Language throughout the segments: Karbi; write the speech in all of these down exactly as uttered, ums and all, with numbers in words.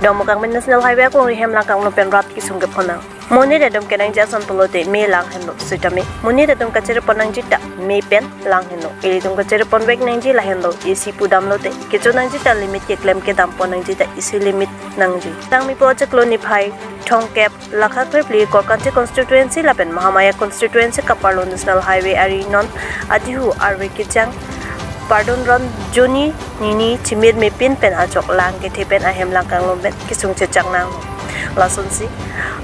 Dongmukak pen National Highway aklong rihem lang kanglum pen rat kesung kephonang. Monit atum kenangji ason pulote me lang henlo sitame, monit atum kachere pon nangji ta me pen lang henlo. Ilitum kachere ponvek nangji lahenlo, isi pudamlote kecho nangji ta limit keklem kedam pon nangji ta isi limit nangji. Tangmi po achiklo niphai thomkep lakha krephli Korkanthi constituency lapen Mahamaya constituency kaparlo National Highway ari non adihu arve kejang Pardon Ron Joni nini chimit mepin pen ajok lang kethe pen ahem lang kanglum pen kesung chechak nang. Lasonsi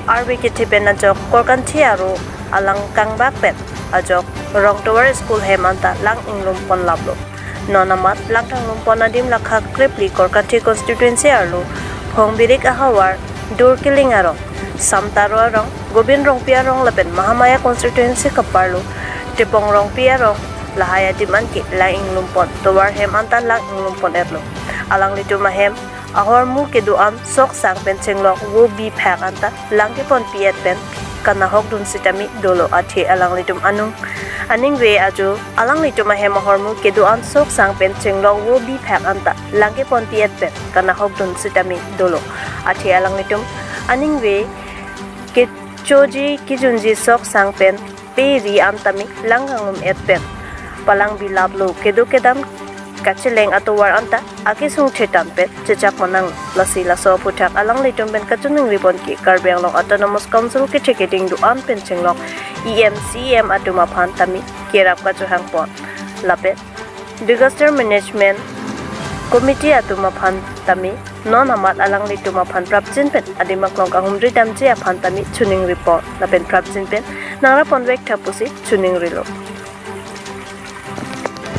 arve kethe pen ajok Korkanthi aro alang kangbak pen ajok Rongtovar school hem anta lang inglum pon laplo. Non amat lang kanglum pon adim lakha krephli Korkanthi constituency arlo Phongbirik ahavar Durkiling arong, Samtaro arong, Gobin Rongpi arong lapen Mahamaya constituency kaparlo Tepong Rongpi arong, lahai adim anke lang inglum pon tovar hem anta lang inglum pon etlo. Alanglitum ahem ahormu kedo-an sok sang pen chenglok vo bi phak anta lang keponpi et pen kanahok dun sitame dolo, athe alanglitum anung aningve ajo alanglitum ahem ahormu kedo-an sok sang pen chenglok vo bi phak anta lang keponpi et pen kanahok dun sitame dolo, athe alanglitum aningve kechoji kejunji sok sang pen pe ri an tame lang kanglum et pen palangbi laplo. Kedo kedam kacheleng atovar anta akesung thetan pen chechak manang. Lasi laso aphuthak alanglitum pen kachiningri pon ke Karbi Anglong Autonomous Council kethe keding do-an pen chenglok E M, C E M atum aphan tame kerap kachohang pon lapen Disaster Management Committee atum aphan tame non amat alanglitum aphan prapjin pen adim aklong kahumri damji aphan tame chiningri pon lapen prapjin pen nangra ponvek tha pusi chiningrilo.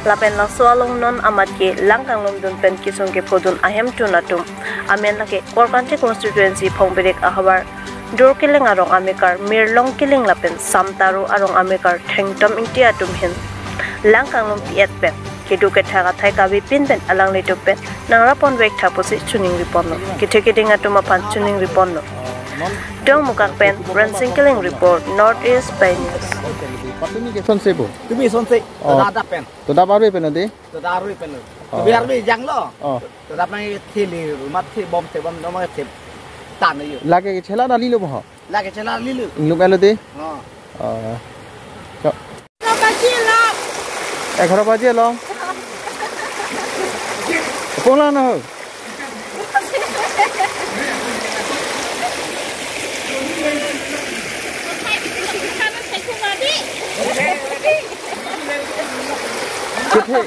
Lapen laso along non amat ke lang kanglum dun pen kesung kephodun ahemtun atum amen lake Korkanthi constituency Phongbirik ahavar Durkiling arong amekar Mirlong Kiling lapen Samtaro arong amekar Thengtom Ingti atum ahin lang kanglumpi et pen kedo kethak athai kavepin pen alanglitum pen nangra ponvek tha pusi chiningri ponlo. Kethe keding atum aphan chiningri ponlo. Dongmukak pen Rensing Kiling report, North East Pei News. তুমি কোন সে বো? তুমি কোন সে? ও। দাদা pen. তো দাবার বে পেন দে? তো দাবার বে pen. ও। তুমি আর বে জানলো? ও। তো দাবার বে থিলি, রুমাত থি, বম থি, বম, নমা থি. Tan yo. Lake chela na lilo bo? Lake chela lilo. Inglum elo de? Ha. Ah. Ka- Egharo baji along. Egharo baji along. Punglang na ho. Kethe.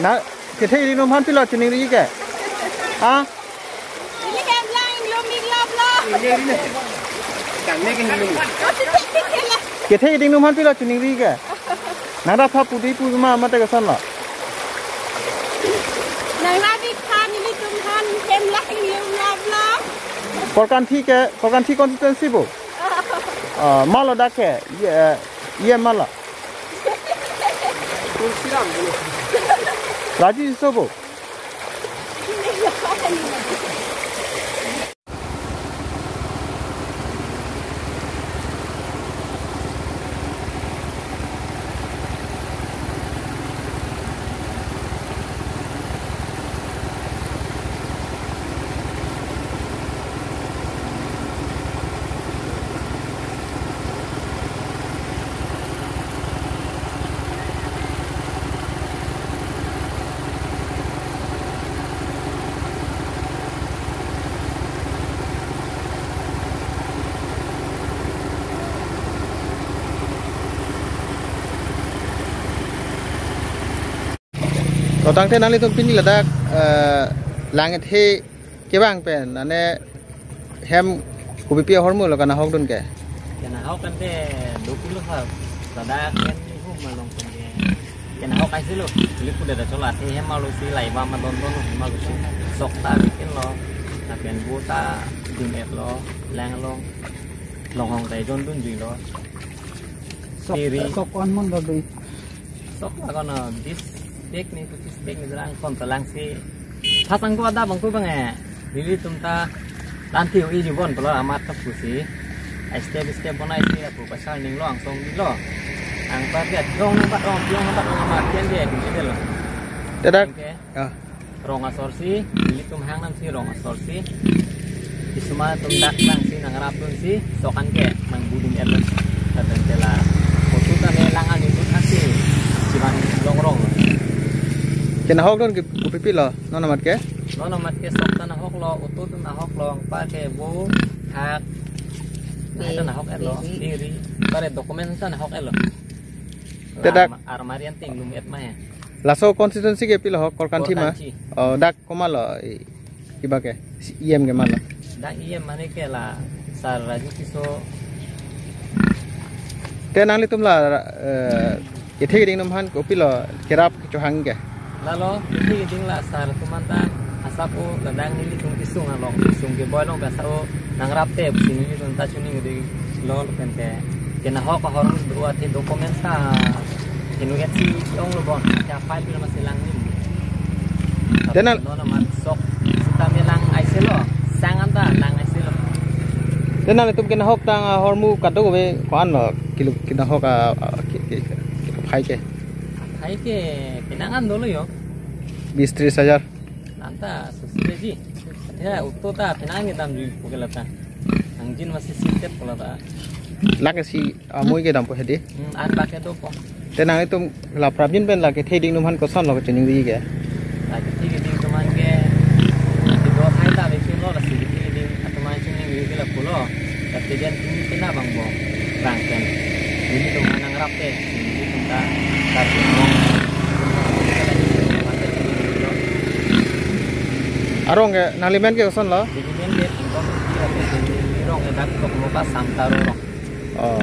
Na, kethe ili num han pilo chiningri ke? Ha? Ili hem lang, inglum inglap lo. Kethe ili num han pilo chiningri ke? Nang da pha pudi pu ma mate kasan lo. Nang da bi pha nelitum han hem lang inglum inglap lo. Korkanthi ke, Korkanthi constituency bo? Ah, malo dak ke, ye, ye malo. Raji Tisso bo. To tangte nanglitum pini ladak, eh, lang kethe kevang pen, ane hem kopipi ahormu lo kanahok dun ke? Kanahok kan te dua puluh ha, ladak hem hum malong pen ke. Kanahok kaisi lo, lipu dada chola the hem malo si lai ba ma don don lo hem malo si. Sok ta bikin lo, lapen bo ta dun et lo, lang long, long hong tai don dun jui lo. Sok, iri. Sok on mon lo dei. Sok la kono bis bag ni, pachis bag ni lang kon ta lang si. Thasang ko ada bangku bang eh. Nelitum ta lanti ui jubon pelo amat ta pusi. Step step bonai si lapu pasal ning lo angsong di lo. Angpar dia dong bat dong dong bat dong amat kian dia di lo. Dadak. Oke. Ya. Rong asor si, nelitum hang nam si rong asor si. Cuma tum dak nang si nangrap dun si sok an ke mang budum er dun. Lapen te la auto ta ne lang an itu asi. Cuman long rong. Kenahok dun ke kopi pilo? Non amat ke? Non amat ke sok ta nahok lo, auto ta nahok lo, pa ke bo hak. Nah, itu nahok er lo, diri. Pare dokumen ta nahok er lo. Te dak arma-, armari an ting lum et ma ya. Laso constituency ke pilo ho, Korkanthi ma? Korkanthi. Oh, dak komat lo, i-, kiba ke, si E M ke ma lo? Dak E M mane ke la, Sar Raju Tisso. Te nanglitum la, eh, kethe keding atum aphan kopilo kerap kechohang ke? Lalo, kethe keding la Sar atum anta asap o ladak nelitum kesung along, kesung keboi along ke asap o nangrap te, pusi nelitum ta chuning keding lo lapen te. Kenahok ahormu do athe document ta inut si ong lo bon, ya file pilo masi lang ni. Te nang- Non amat sok sita me lang aise lo, sang anta lang aise lo. Te nanglitum kenahok tang ahormu kadokave ko-an lo kilo kenahok a, a, ke, ke, ke, phai ke? Phai ke pinang an dolo yo. Bis tris hajar. Anta susi ji. Ya, auto ta pinang kedam ji pu ke lata. Nangjin masi sintet pu lata. Lake si amui kedam po hedi. Hmm, an bak kedo po. Te nanglitum la prabin pen la kethe keding atum aphan koson lo kachiningri ke? La kethe keding atum aphan ke, kedo thai ta besi lo, lasi kethe keding atum aphan chiningri ke lapu lo. Tapi dia tinggi kena bang bo. Bang kan. Nelitum nangrap te, nelitum ta, ta mo. Arong ke, nangli men ke koson lo? Neli men ke, ingkong si, rong ke dak tok mo ka Samtaro rong. Oh.